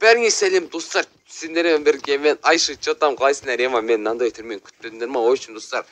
Бәріңе сәлем достар, сендермен бірге мен Айша. Че там, қалайсыңдар? Ема мен мынандай түрмен күттіңдер ма? В общем, достар,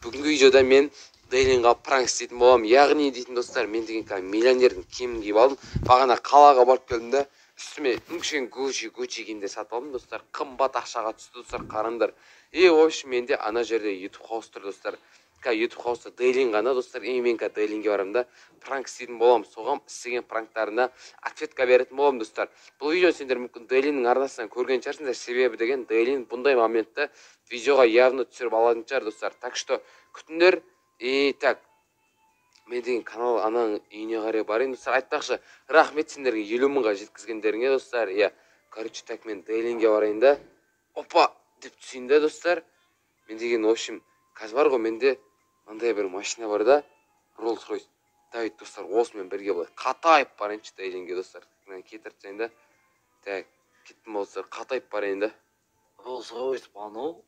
бүгінгі видеода мен Дейлинға пранк істейтін боламын. Яғни дейтін достар, мен деген кәдімгі миллионердің киімін киіп алдым. Бағана қалаға барып келдім да, үстіме өңшең Гуччи Гуччи киімдер сатып алдым, достар. Қымбат ақшаға түсті, достар, қараңдар. И в общем, менде ана жерде YouTube хаус тұр, достар. Қазір YouTube хауста Дейлин ғана, достар. И мен қазір Дейлинге барамын да, пранк істейтін боламын. Соған істеген пранктарына ответка беретін боламын, достар. Бұл видеоны сендер мүмкін Дейлиннің арнасынан көрген шығарсыңдар. Себебі деген Дейлин бұндай моментті видеоға явно түсіріп алатын шығар, достар. Так что күтіңдер. И так, мен деген канал ананың үйіне қарай барайын, достар. Айтпақшы, рахмет сендерге 50 мыңға жеткізгендеріңе, достар. Иә, короче, так, мен Дейлинге барайын да, опа деп түсейін да, достар. Мен деген, в общем, қазір бар ғой, менде мынандай бір машина бар да, Роллс Ройс. Давайте, достар, осымен бірге былай қатайып барайыншы Дейлинге, достар. Мына кетіріп тастайын да. Так, кеттім, достар, қатайып барайын да. Роллс Ройс анау,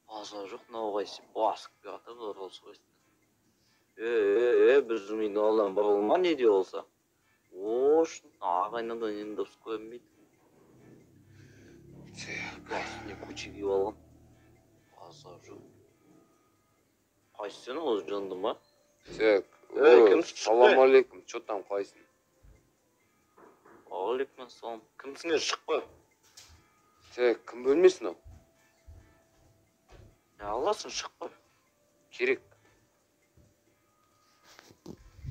базар жоқ, мынау қайсы басып келатыр бұл Роллс Ройс. Е, е, е, біздің үйдің алдынан бұрылма, не де болса. Ош, ағайыннан енді дұрыс көрінбейді. Үстіне Гуччи киіп алған. Базар жоқ. Қайсы сен, ол жынды ма? Так. Ей, кімсің? Салам алейкум, че там, қалайсың? Уағалейкум. Кімсің, е, шықпа. Так, кім бөлмесі мынау? Не аласың, шықпа. Керек.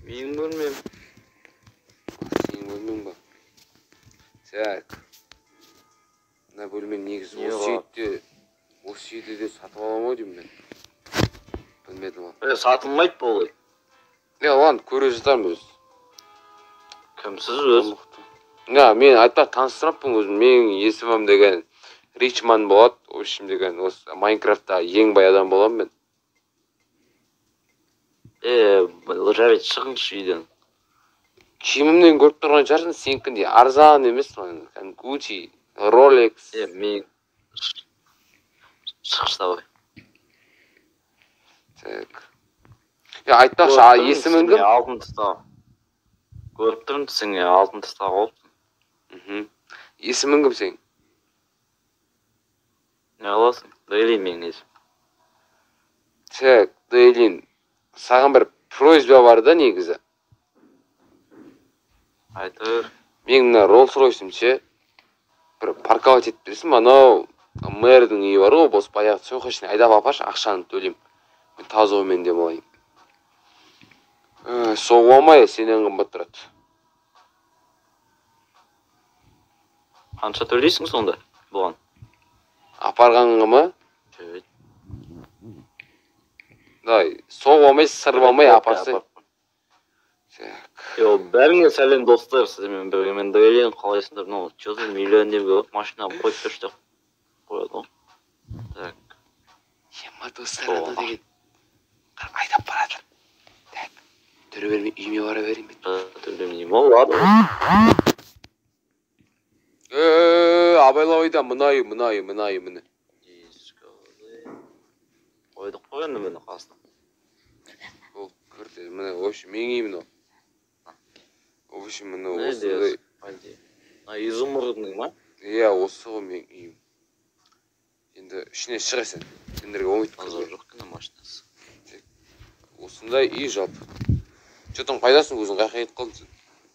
Менің бөлмем. Сенің бөлмең ба? Так, мына бөлме негізі Не осы бар? үйде, осы үйді де сатып аламын ау деймін мен, білмедім ғой. Е, сатылмайды бұл үй. Не, ладно, көре жатармыз. Кімсіз өз? Я, мен айтпақ, таныстырмаппын өзім. Менің есімім деген Ричман болады. В общем деген, осы Майнкрафтта ең бай адам боламын мен. Е, жарайды, шығыңызшы үйден. Киімімнен көріп тұрған шығарсың, сенікіндей арзан емес маған, кәдімгі Гуччи, Ролекс. Е, мен шықшы, давай. Так, я, айтпақшы, а есімің кім? Алтын тыстағы. Көріп тұрмын, тісіңе алтын тыстағы болыпсың. Есімің кім сенің? Не қыласың? Дейлин менің есімім. Так, Дейлин, саған бір просьба бар да негізі. Айта бер. Менің мына Роллс Ройсым ше, бір парковать етіп берсін. Анау мэрдің үйі бар ғой, бос, баяғы, сол ішіне айдап апаршы, ақшаны төлеймін мен, таза оймен демалайын. Соғып алмай, сенен қымбат тұрады. Қанша төлейсің сонда бұған? Апарғанға ма? Жарайды. Давай, соғып алмай, сырып алмай апарсай. Так. Йо, бәріңе сәлем, достар, сіздермен бірге мен, Дейлин. Қалайсыңдар? Мынау че за миллионер машина қойып берші деп қояды ғой. Так. Ема, достар, ана деген айдап бара жатыр. Так, жүре бермей, үйіме бара берейін мен. Төлемеймін ғой, ладно. Е, абайлап айда, мына үй, мына үй, мына үй, міне. Қойдық қой енді, міне, қасына. Ол кірді, міне, в общем, менің үйім мынау. В общем, міне, Не осындай. дейсің? Мына изумрудный ма? Иә, осы ғой менің үйім. Енді ішіне шыға сен, сендерге болмайды Базар кіруге. жоқ екен машинасы. Осындай үй жалпы. Че там, қайдасың өзің, қай жаққа кетіп қалдың сен?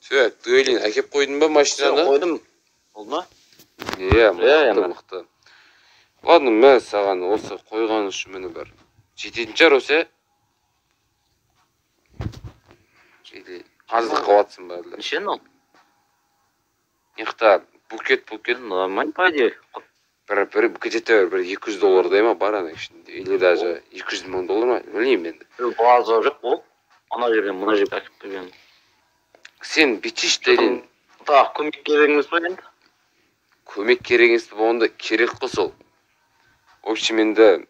Так, Дейлин, әкеп қойдың ба машинаны? Қойдым. Болды ма? Иә, Иә, мықты, иә. мықты. Ладно, мә саған осы қойған үшін, міне, бір жететін шығар осы, иә, или аздық қылып жатсың ба әлде? Неше мынау? Мықты букет, букет. Нормально, по идее. Бір где то бір 200 доллардай ма бар ана ішінде, или даже 200 мың доллар ма, білмеймін енді. Базар жоқ ол. Ана жерден мына жерге әкеліп берген. Сен бүйтші, Дейлин. Тағы көмек керек емес па енді? Көмек керек емес пе болғанда, керек қой сол. В общем, енді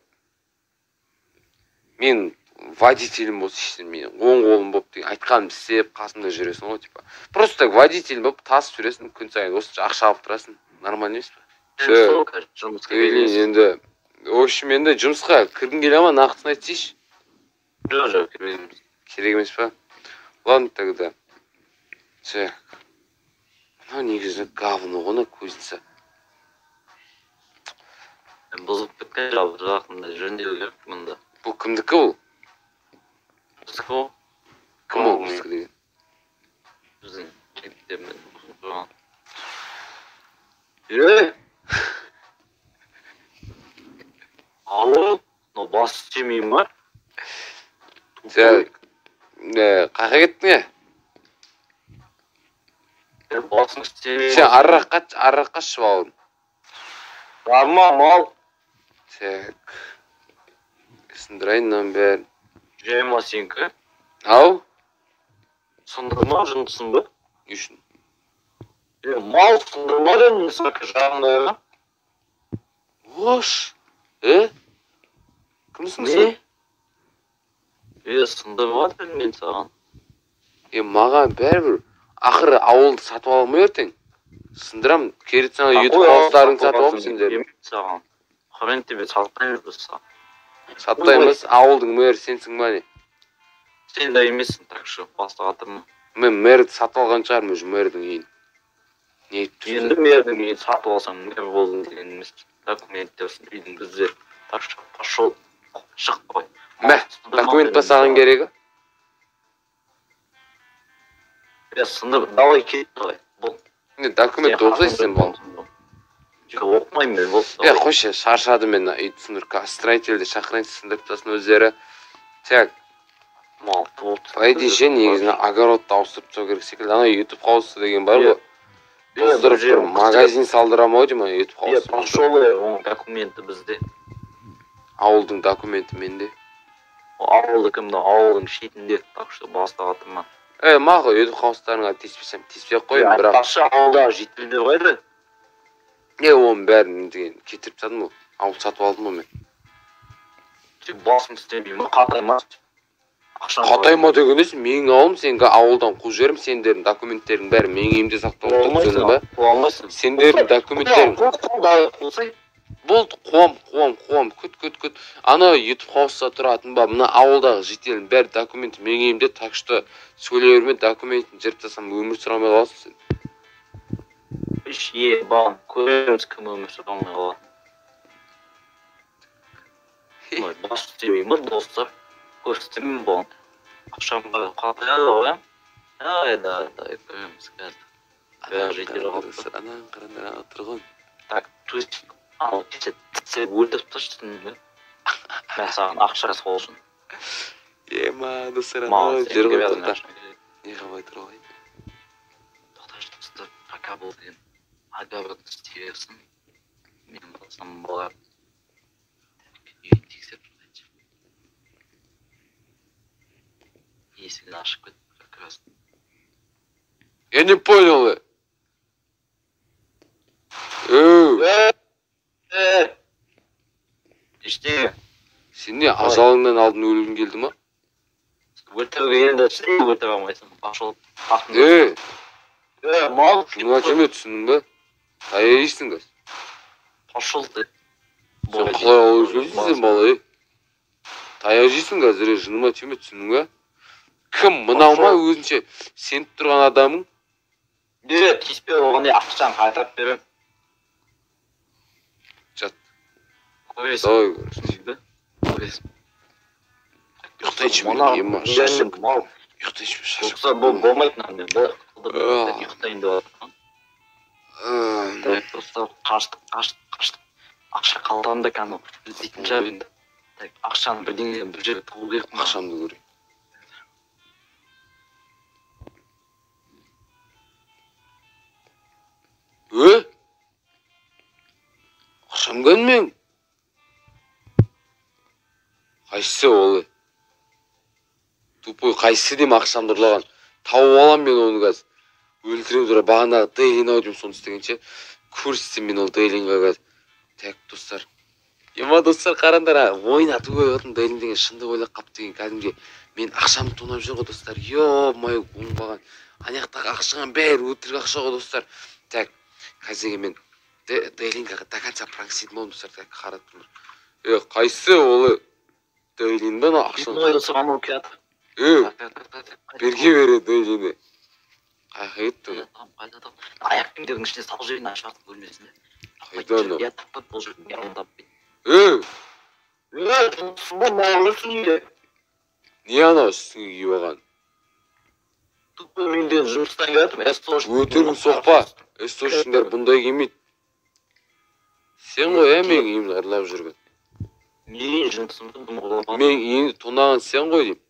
мен водителім болса, сен менің оң қолым болып деген, айтқанымды істеп, қасымда жүресің ғой, типа просто так водитель болып тасып жүресің, күн сайын осынша ақша алып тұрасың, нормально емес па? Енді сол қазір жұмыс керек Дейлин, емес. енді, в общем, енді жұмысқа кіргің келе ма, нақтысын айтсайшы. Жоқ, керек емес. Керек емес па? Ладно тогда. Так, Мынау негізі говно ғой, мына кузница. Бұзылып кеткен жалпы, жақында жөндеу керек мұнда. Бұл кімдікі бұл? Біздікі ғой. Кім ол біздікі деген? Біздің жігіттермен бұзып қойған. Е! Алло, мынау бас істемей ма? Сен қайда кеттің, е? Басың істемей. Сен арырақ қаш, арырақ қашшы, бауырым. Барма, мал. Так. Сындырайын мынаның бәрін. Жай ма сенікі? Ау? Сындырма, жындысың ба? Не үшін? Е, мал сындырма дедім мен саған, жағындайға. Ош! Е? Кімсің сен? Е, сындырма дедім мен саған. Е, маған бәрібір. Ақыры ауылды сатып алмай ертең. Сындырам, кері саған ютуб хаустарыңды сатып аламын сендердің. Саған. Хрен тебе, сатпаймыз біз саған. Сатпаймыз, ауылдың мэрі сенсің ба не? Сен де емессің, так что басты қатырма. Мен мэрді сатып алған шығармын уже, мэрдің үйін. Не айтып тұрсың? Енді мэрдің үйін сатып алсаң, мэр болдың деген емес. Документтер үйдің бізде. Так что пошел, шық қой. Мә, документ па саған керегі? Е, сындыр, давай кет, давай. Бол. Не, документ оқысайсың сен, бал. Жоқ, оқымаймын мен, бол. Е, қойшы, шаршадым мен үйді сындырып. Строительді шақырайын, сындырып тастасын өздері. Так. Мал, болды. По идее ше, негізінен огородты ауыстырып тастау керек секілді. Ана ютуб хаусы деген бар ғой. Тоздырып бір магазин салдырамын ау деймін, ютуб хаусы. Е, пошел, оның документі бізде. Ауылдың документі менде. Ауылдікі мына ауылдың шетінде, так что басты қатырма. Е, мақұл, ютуб хаустарыңа тиіспесем, тиіспей ақ қояйын, бірақ айтпақшы, ауылдағы жителдер қайда? Е, оның бәрін деген кетіріп тастадым ғой. Ауыл сатып алдым ғой мен. Сен басың істемей ма, қатайма? Қатайма деген несі? Менің ауылым, сен ауылдан қуып жіберем, сендердің документтерің бәрі менің үйімде сақталып тұр, түсіндің ба? Қуа алмайсың. Сендердің документтерің. Қусай. Болды, қуам, қуам, қуам, күт, күт, күт. Ана ютуб хауста тұратын ба, мына ауылдағы жителдің бәрі документі менің үйімде, так что сөйлей берме, документін жырып тастасам өмір сүре алмай қаласың сен. Үш е, балам, көреміз кім өмір сүре алмай қалады. Ой, бас істемей ма, достар? Көрсетемін бұған. Ақшам бар, қатаяды ғой, ә? Давай, давай, давай, көреміз қазір. Бәрі житель қалыпты. Анан қараңдар, ана тұр ғой. Так, турист, анау тісе, тісе өлтіріп тасташы түсіндің бе? Мен саған ақша сол үшін. Ема, достар, Маған анау жүр ғой, сенге тоқта. ақша керек. Не қылмай тұр ғой? Тоқташы, достар, пока бұл деген огород істей берсін. Мен болсам болар. Үйін тексеріп тұрайыншы. Есігін ашып кетті как раз. Я не понял. Өу, Ештеңе. сен не ажалыңнан алдын өлгің келді ма? Өлтіруге енді ештеңе өлтіре алмайсың. Пошел. Е, Е, мал. жынға тиме, түсіндің ба? Таяқ жейсің қазір. Пошел ты. Сен қалай ауыз сөйлейсің сен, бала, е? Таяқ жейсің қазір, е, жыныма тиме, түсіндің ба? Кім мынау ма өзінше сеніп тұрған адамың? Е, тиіспе оған, не ақшаны қайтарып беремін. Жат. Көресің. Давай, короче. Түсіндің бе? Көресің. Ұйықтайыншы мен, Мына ема, шаршап. мал. Ұйықтайыншы мен, шаршап. Достар, бұл болмайды мынандай. Бұл Ах. ұйықтайын деп жатырмын. Так, достар, қаштық, қаштық, қаштық. Ақша қалтамда кәдімгі іздейтін шығар енді. Так, ақшаны бірдеңе бір жерге тығу керек маған. Ақшамды көрейін. Е? Ақшам кәні менің? Қайсысы ол? Тупой қайсысы деймін ақшамды ұрлаған. Тауып аламын мен оны қазір. Өлтіремін тура, бағанағы Дейлин ау деймін соны істегенше. Көрсетсем мен ол Дейлинға қазір. Так, достар. Ема, достар, қараңдар, а, ойнатып қойып жатырмын. Дейлин деген шындық ойлап қапты деген кәдімгідей. Мен ақшамды тонап жүр ғой, достар. Ё-моё, оңбаған. Ана жақтағы ақшаның бәрі өтірік ақша ғой, достар. Так, қазір мен Дейлинға до конца пранк істейтін боламын, достар. Так, қарап тұрыңдар. Е, қайсысы ол? Дейлин ба ана ақшаны? Ой, достар, анау келатыр. Е, Так, так, так, так, так. берге бере Дейлинді. Қаяққа кетті оны? Қайда там? Аяқ киімдердің ішіне салып жіберейін, ашардың бөлмесінде. Қайда анау? Я таппады, бұл жерде мен оны таппайды. Ей! Е, жұмыссың ба, маған үйде? Не анау үстіңе киіп алған? Тупо мен де жұмыстан келатырмын. Өтірігін соқпа. СОшниктер бұндай кимейді. Сен ғой, ә, менің үйімді ұрлап жүрген. Не жындысың ба, дым ұрлап? Менің үйімді тонаған сен ғой деймін.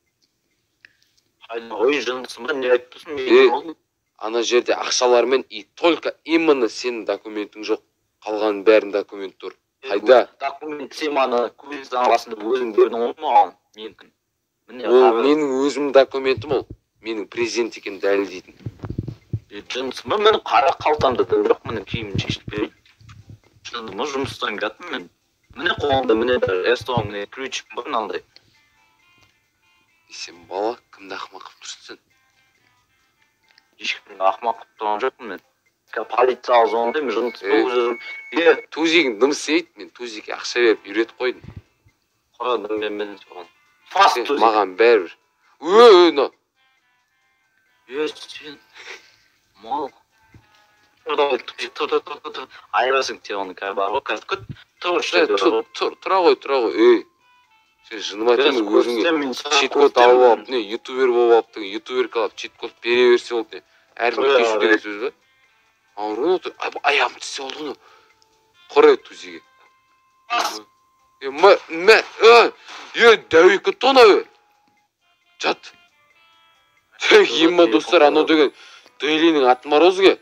Ой, жындысың ба, не айтып тұрсың? Е. Мен Ана жерде ақшалармен и только именно сенің документің жоқ. Қалғанның бәрінің документ тұр. Қайда? Документ сен мана көздің басында өзің бердің ғой маған, менікін. Міне, Ол қара. менің өзімнің документім ол. Менің президент екенін дәлелдейтін. Е, жындысың ба, міне қара, қалтамда да жоқ, міне киімін шешіп берейін. Жынды ма, жұмыстан келатырмын мен. Міне қолымда, міне СТО, міне ключик бар мынандай. Сен бала, кімді ақымақ қылып тұрсың сен? Ешкімді ақымақ қылып тұрған жоқпын мен. Қазір полицияға звондаймын, жындысың ба Е. өзі? Е, Тузигің дым істемейді, мен Тузикке ақша беріп үйретіп қойдым. Құрадым мен, мен соған. Фас Сен тузик. маған бәрібір. Ө, мынау. Е, сен мал. Тұр, давай, тұр, тұр, тұр, тұр, тұр. Айырасың сен оны қазір бар ғой, қазір күт. Тұр осы жерде бар Тұр, ғой. тұр, тұра ғой, тұра ғой. Ей, сен жыныма тиме өзіңе. Көрсетемін мен саған, Чит-код алып көрсетемін. алып, не, ютубер болып алып, деген ютубер алып, чит-код бере берсе болды, не. Әркім Тұра, кешу деген сөз ба? Ауру, аяғым тісе болды ғой. Қора Тузиге. Е, мә, мә, е, е, дәу екен тона, е. Жат. Ема, достар, анау деген Дейлинің отморозге.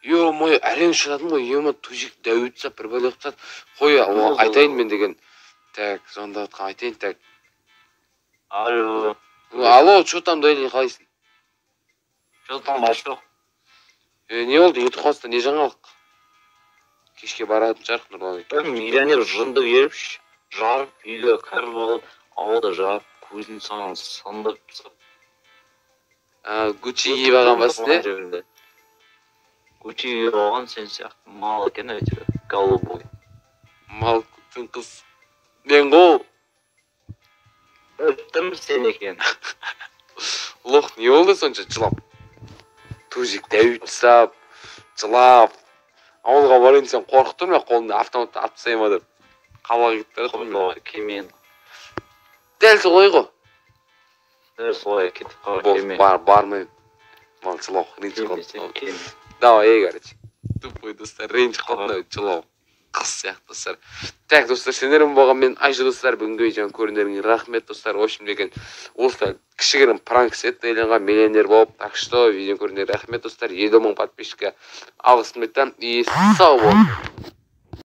Ё-моё, әрең шыдадым ғой, ема, Тузик дәу тастап, бір бәле қылып тастады. Қой, о, айтайын мен деген. Так, звондап жатқан айтайын, так. Алло. Алло, что там, Дейлин, қалайсың? Что там, башок? Е, не болды, ютуб қоста не жаңалық? Кешке баратын шығар Нұрлан Бір миллионер жынды беріп, жарып, үйге кіріп алып, ауылда жарып, көзін саған сындырып тастап. Гуччи киіп алған ба үстіне? Гуччи киіп алған сен сияқты мал екен әйтеуір, голубой. Мал көптің қыз. Мен ғой. Өттім сен екен. Лох, не болды сонша жылап? Тузик дәу тастап, жылап. Ауылға барайын десем қорқып тұрмын, мен қолымда автоматты атып тастай ма деп. Қалаға кетіп бара жатырмын. Қой, келмен. Дәл солай ғой. Дәл солай кетіп қал, Болды, келме. бар, бармаймын. Мал жылау, ренжіп Келмесең, қалды. келме. Давай, ей, короче. Тупой, достар, ренжіп қалды мынау жылау. Қыз сияқты, достар. Так, достар, сендермен болған мен Айша, достар. Бүгінгі видеоны көргендеріңе рахмет, достар. В общем деген осылай кішігірім пранк істеді Дейлинға миллионер болып. Так что видеоны көргендеріңе рахмет, достар. 50 000 подписчикке алғысымды айтамын. И сау болыңдар.